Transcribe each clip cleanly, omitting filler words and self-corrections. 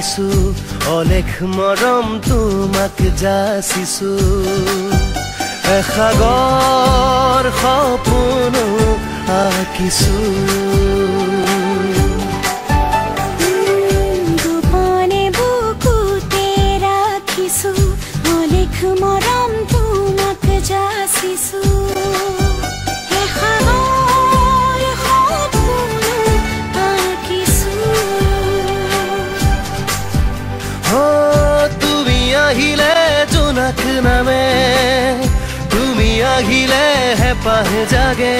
আঁকিছো, অলেখ মৰম তোমাক যাচিছো। এসাগৰ সপোনো আঁকিছো। গোপনে বুকুতে ৰাখিছো, অলেখ মৰম তোমাক যাচিছো। এসাগৰ সপোনো আঁকিছো। তুমি আহিলে জোনাক নামে, তুমি আহিলে হেঁপাহ জাগে,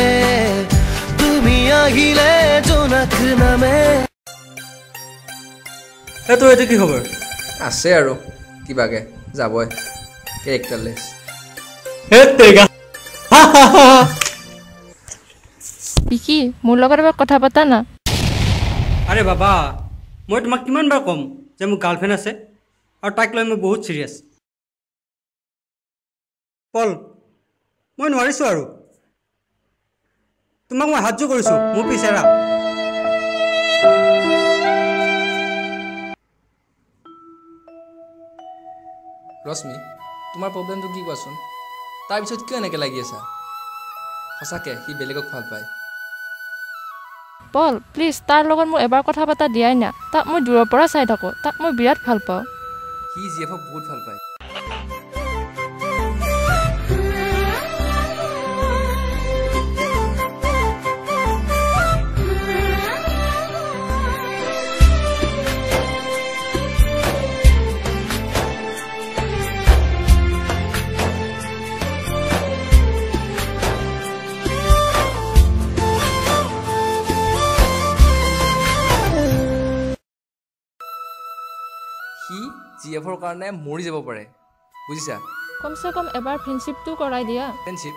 তুমি আহিলে জোনাক নামে। এই তোৰ এইটো কি খবৰ? আছে আৰু কিবাকে যাবই, কেৰেক্টাৰলেছ। হেত তেৰিকা। বিকি, মোৰ লগত এবাৰ কথা পাতা না। আৰে বাবা, মই তোমাক কিমান বাৰ ক'ম যে মোৰ গাৰ্লফ্ৰেণ্ড আছে আৰু তাইক লৈ মই বহুত চিৰিয়াছ। পল, মই নোৱাৰিছোঁ আৰু, তোমাক মই হাতযোৰ কৰিছোঁ, মোৰ পিছ এৰা। ৰশ্মি, তোমাৰ প্ৰব্লেমটো কি কোৱাচোন? তাৰপিছত কিয় এনেকৈ লাগি আছা? সঁচাকৈ সি বেলেগক ভাল পায়। পল প্লিজ, তাৰ লগত মোক এবাৰ কথা পতা দিয়াই না। তাক মই দূৰৰ পৰা চাই থাকোঁ, তাক মই বিৰাট ভাল পাওঁ। সি জীয়েফক বহুত ভাল পায়। সি জীয়েফৰ কাৰণে মৰি যাব পাৰে, বুজিছা? কমচে কম এবাৰ ফ্ৰেণ্ডশ্বিপটো কৰাই দিয়া। ফ্ৰেণ্ডশ্বিপ?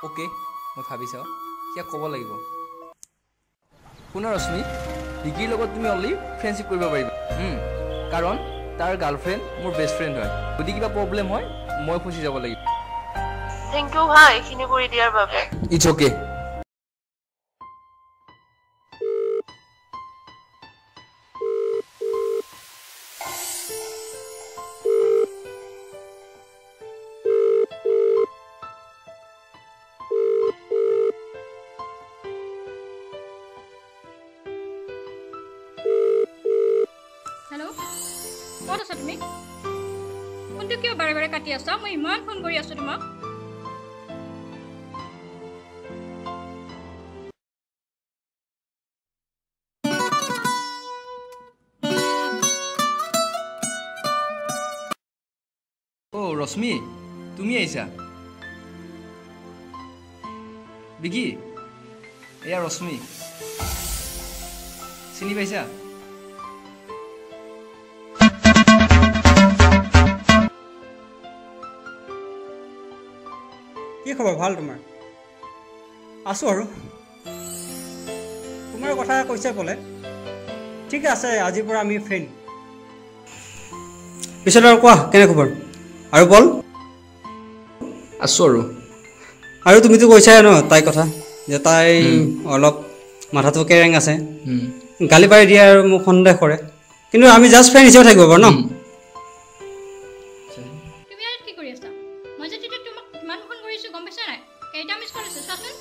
অ'কে, মই ভাবি চাওঁ, সিয়াক ক'ব লাগিব। শুনা ৰশ্মি, বিকিৰ লগত তুমি অনলি ফ্ৰেণ্ডশ্বিপ কৰিব পাৰিবা, কাৰণ তাৰ গাৰ্লফ্ৰেণ্ড মোৰ বেষ্ট ফ্ৰেণ্ড হয়। যদি কিবা প্ৰব্লেম হয় মই ফচি যাব লাগিব। Thank U হা, এইখিনি কৰি দিয়াৰ বাবে। It's okay. Hello, ক'ত আছা তুমি? ফোনটো কিয় বাৰে বাৰে কাটি আছা? মই ইমান ফোন কৰি আছোঁ তোমাক। অ' ৰশ্মি, তুমি আহিছা? বিকি, এয়া ৰশ্মি, চিনি পাইছা? কি খবৰ? ভাল তোমাৰ? আছোঁ আৰু। তোমাৰ কথা কৈছে ক'লে, ঠিক আছে, আজিৰ পৰা আমি ফ্ৰেণ্ড। পিছত আৰু কোৱা, কেনে খবৰ? আৰু বল? আছোঁ আৰু। আৰু তুমিতো কৈছাই ন তাইৰ কথা, যে তাই অলপ মাথাটো কেৰেং আছে, গালি পাৰি দিয়ে আৰু মোক সন্দেহ কৰে, কিন্তু আমি জাষ্ট ফ্ৰেণ্ড হিচাপে থাকিব পাৰোঁ ন? তুমি ইয়াত কি কৰি আছা? মই যে তেতিয়া তোমাক কিমান ফোন কৰিছোঁ গম পাইছা নাই? কেইটা মিছ কল আছে চোৱাচোন।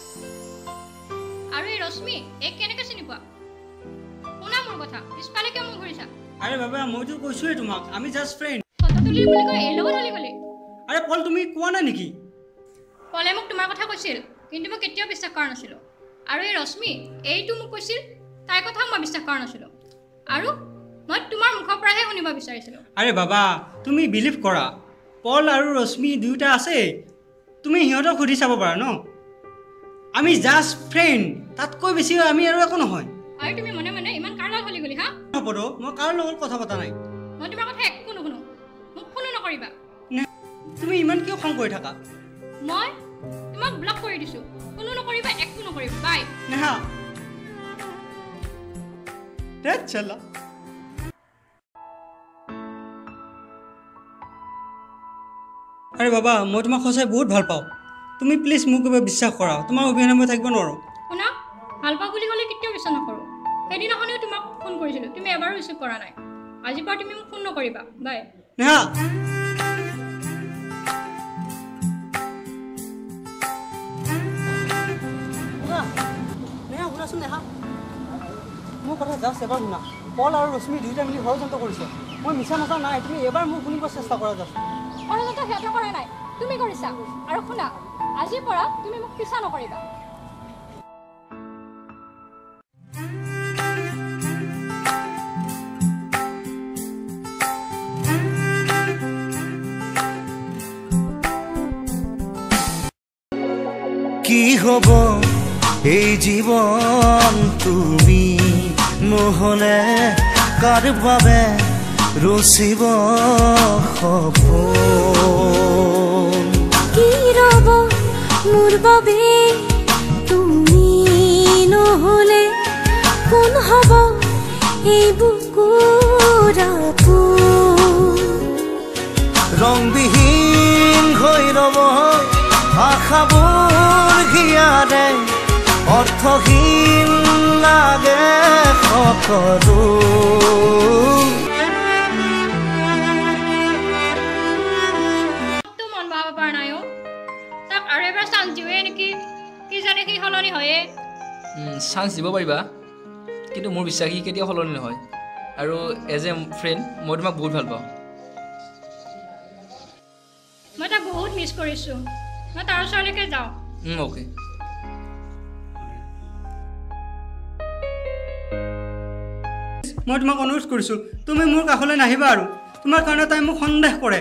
আৰু এই ৰশ্মি, এইক কেনেকৈ চিনি পোৱা? শুনা মোৰ কথা, পিছফালে কিয় মোক ঘূৰিছা? আৰে বাবা, মইতো কৈছোঁৱেই তোমাক, আমি জাষ্ট ফ্ৰেণ্ড। ফটো তুলি বুলি কৈ এই লগত হলি গ'লি। আৰে পল, তুমি কোৱা নাই নেকি? পলে মোক তোমাৰ কথা কৈছিল, কিন্তু মই কেতিয়াও বিশ্বাস কৰা নাছিলোঁ। আৰু এই ৰশ্মি, এইটো মোক কৈছিল, তাইৰ কথাও মই বিশ্বাস কৰা নাছিলোঁ। আৰু মই তোমাৰ মুখৰ পৰাহে শুনিব বিচাৰিছিলোঁ। আৰে বাবা, তুমি বিলিভ কৰা, পল আৰু ৰশ্মি দুয়োটা আছে, তুমি সিহঁতক সুধি চাব পাৰা ন? আমি জাষ্ট ফ্ৰেণ্ড, তাতকৈ বেছি আমি আৰু একো নহয়। আৰু তুমি মনে মনে ইমান কাৰ লগত হলি গ'লি হা? হ'ব, মই কাৰো লগত কথা পতা নাই। মই তোমাৰ কথা একো নুশুনো, মোক ফোনো নকৰিবা। তুমি ইমান কিয় খং কৰি থাকা? মই তোমাক ব্লক কৰি দিছোঁ, ফোনো নকৰিবা, একো নকৰিবা, বাই। নেহা, ধেৎ চালা। আৰে বাবা, মই তোমাক সঁচাই বহুত ভাল পাওঁ, তুমি প্লিজ মোক এবাৰ বিশ্বাস কৰা, তোমাৰ অবিহনে মই থাকিব নোৱাৰোঁ। শুনা, ভাল পাওঁ বুলি ক'লে কেতিয়াও বিশ্বাস নকৰোঁ। সেইদিনাখনেও তোমাক ফোন কৰিছিলোঁ, তুমি এবাৰো ৰিচিভ কৰা নাই। আজিৰ পৰা তুমি মোক ফোন নকৰিবা। বাই। নেহা, নেহা শুনাচোন। নেহা, মোৰ কথা জাষ্ট এবাৰ শুনা। পল আৰু ৰশ্মি দুয়োটা মিলি ষড়যন্ত্ৰ কৰিছে। মই মিছা নকওঁ নাই, তুমি এবাৰ মোক শুনিব চেষ্টা কৰা জাষ্ট। ষড়যন্ত্ৰ সিহঁতে কৰা নাই, তুমি কৰিছা। আৰু শুনা, আজিৰ পৰা তুমি মোক পিছা নকৰিবা। কি হ'ব এই জীৱন তুমি নহ'লে, কাৰ বাবে ৰচিব সপোন? কি ৰব মোৰ বাবে তুমি নহ'লে, কোন হ'ব এই বুকুৰ আপোন? ৰংবিহীন হৈ ৰব আশাবোৰ হিয়াৰে, অৰ্থহীন লাগে সকলো। তো মন বহাব পৰা নাই অ'। তাক আৰু এবাৰ চান্স দিওঁৱে নেকি, কি জানে সি সলনি হয়ে। চান্স দিব পাৰিবা, কিন্তু মোৰ বিশ্বাস সি কেতিয়াও সলনি নহয়। আৰু এজ এ ফ্ৰেণ্ড মই তোমাক বহুত ভাল পাওঁ। মই তাক বহুত মিছ কৰিছোঁ। মই তাৰ ওচৰলৈকে যাওঁ। অ'কে। মই তোমাক অনুৰোধ কৰিছোঁ, তুমি মোৰ কাষলৈ নাহিবা আৰু। তোমাৰ কাৰণে তাই মোক সন্দেহ কৰে।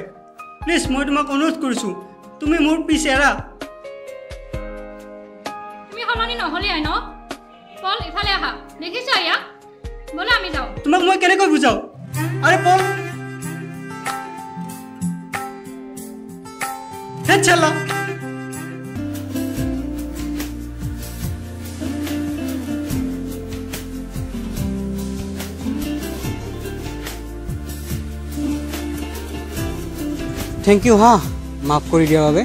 প্লিজ, মই তোমাক অনুৰোধ কৰিছোঁ, তুমি মোৰ পিছ এৰা। তুমি সলনি নহ'লিয়াই ন? পল, ইফালে আহা। দেখিছা ইয়াক? ব'লা আমি যাওঁ। তোমাক মই কেনেকৈ বুজাওঁ? আৰে পল, হে চালা। Thank U হা, মাফ কৰি দিয়াৰ বাবে।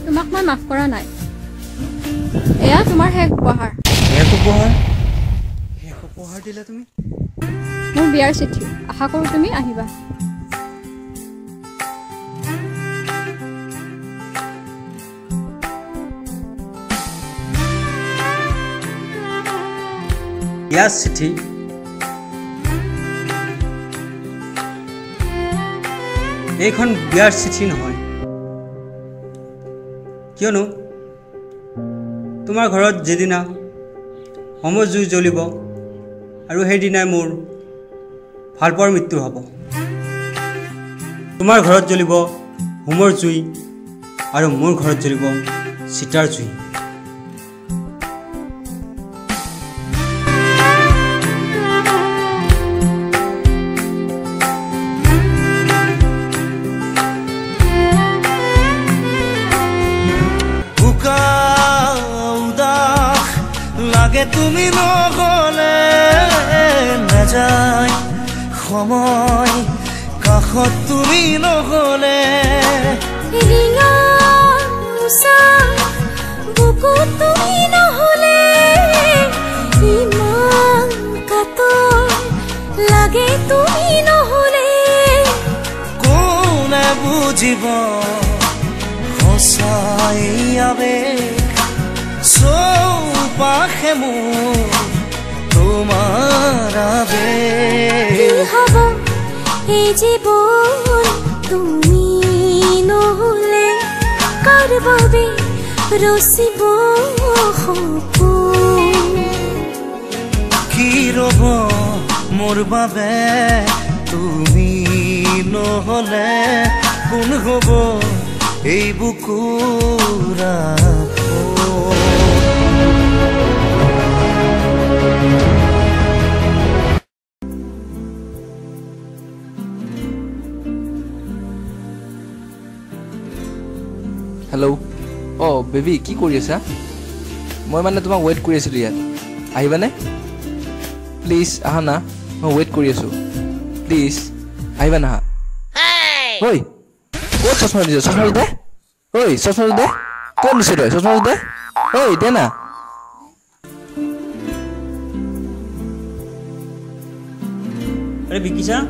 তোমাক মই মাফ কৰা নাই। এয়া তোমাৰ শেষ উপহাৰ। শেষ উপহাৰ? শেষ উপহাৰ দিলা তুমি? মোৰ বিয়াৰ চিঠি। আশা কৰোঁ তুমি আহিবা। বিয়াৰ চিঠি? এইখন বিয়াৰ চিঠি নহয়, কিয়নো তোমাৰ ঘৰত যিদিনা হোমৰ জুই জ্বলিব আৰু সেইদিনাই মোৰ ভালপোৱাৰ মৃত্যু হ'ব। তোমাৰ ঘৰত জ্বলিব হোমৰ জুই আৰু মোৰ ঘৰত জ্বলিব চিতাৰ জুই। উকা উদাস লাগে তুমি নহ'লে, নাযায় সময় কাষত তুমি নহ'লে। ৰিঙা উষা বুকুত তুমি নহ'লে, ইমান কাতৰ লাগে তুমি নহ'লে। কোনে বুজিব সঁচাই আৱেগ, চৌপাশে মোৰ তোমাৰ কি আৱেগ। হ'ব এই জীৱন তুমি নহ'লে, কাৰ বাবে ৰচিব সপোন? কি ৰব মোৰ বাবে তুমি নহ'লে, কোন হ'ব এই বুকুৰ আপোন? হেল্ল'। অঁ বেবী, কি কৰি আছা? মই মানে তোমাক ৱেইট কৰি আছিলোঁ ইয়াত। আহিবানে প্লিজ? আহা না, মই ৱেইট কৰি আছোঁ। প্লিজ আহিবা নাহা? ঐ, ক'ত চশমা দিছ? চশমাটো দে। ঐ, চশমাটো দে। ক'ত নিছ তই? চশমাটো দে। ঐ, দে না। আৰে বিকি ছাৰ,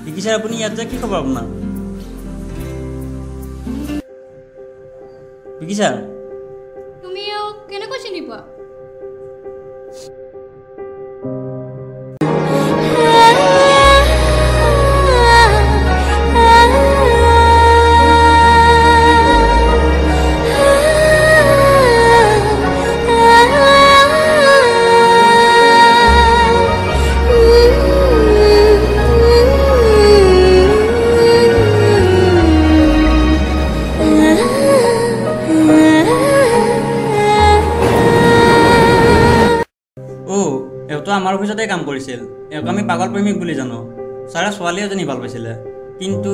বিকি ছাৰ আপুনি ইয়াত যে, কি খবৰ আপোনাৰ? বিকি ছাৰ, তুমি কেনেকৈ চিনি পোৱা? এওঁতো আমাৰ অফিচতে কাম কৰিছিল। এওঁক আমি পাগল প্ৰেমিক বুলি জানো। ছাৰে ছোৱালী এজনী ভাল পাইছিলে, কিন্তু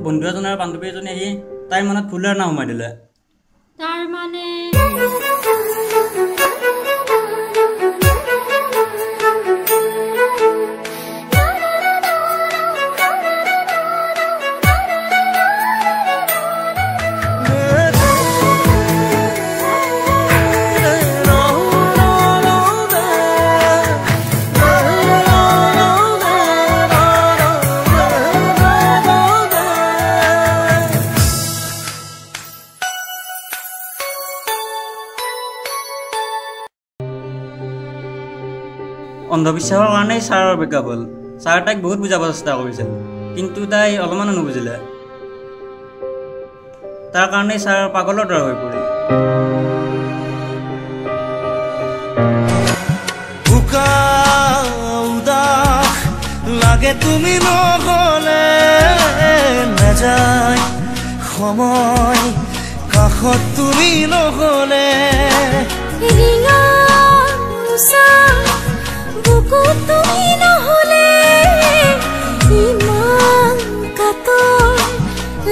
বন্ধু এজন আৰু বান্ধৱী এজনী আহি তাইৰ মনত ভুল ধাৰণা সোমাই দিলে। তাৰ মানে অন্ধবিশ্বাসৰ কাৰণেই ছাৰৰ ব্ৰেকআপ হ'ল। ছাৰ তাইক বহুত বুজাব চেষ্টা কৰিছিল, কিন্তু তাই অলপমানো নুবুজিলে। তাৰ কাৰণেই ছাৰ পাগলৰ দৰে হৈ পৰিল। উদাস লাগে তুমি নহ'লে, নাযায় সময় কাষত তুমি নহ'লে। তুমি নহ'লে ইমান কাতৰ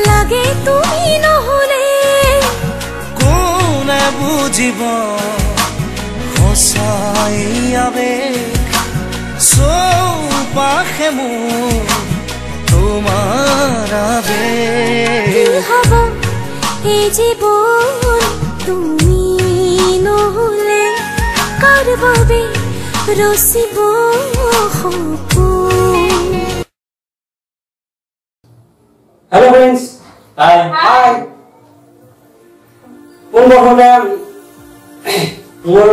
লাগে, তুমি নহ'লে কোনে বুজিব সঁচাই আৱেগ চৌপাশে মোৰ তোমাৰ আৱেগ। হ'ব এই জীৱন তুমি নহ'লে, কাৰ বাবে ৰচিব সপোন? হেল্ল' ফ্ৰেণ্ডছ, হাই হাই। পোনপ্ৰথমে মোৰ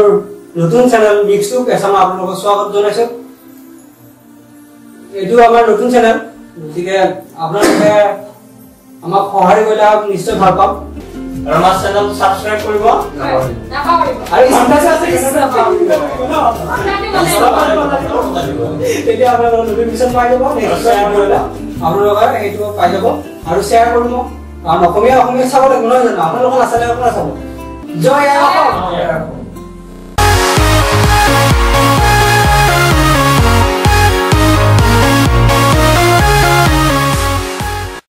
নতুন চেনেল মিক্সুক এছামা আপোনালোকক স্বাগত জনাইছোঁ। এইটো আমাৰ নতুন চেনেল, গতিকে আপোনালোকে আমাক সহায় কৰিলে নিশ্চয় ভাল পাম। আৰু আমাৰ চেনেল ছাবস্ক্ৰাইব কৰিব আৰু তেতিয়া আপোনালোকৰ নটিফিকেশ্যন পাই যাব, আপোনালোকে সেইটো পাই যাব আৰু শ্বেয়াৰ কৰিব। কাৰণ অসমীয়া অসমীয়া চাব লাগিব নহয় জানো? আপোনালোকে নাচালে আপোনাৰ চাব। জয় আই অসম।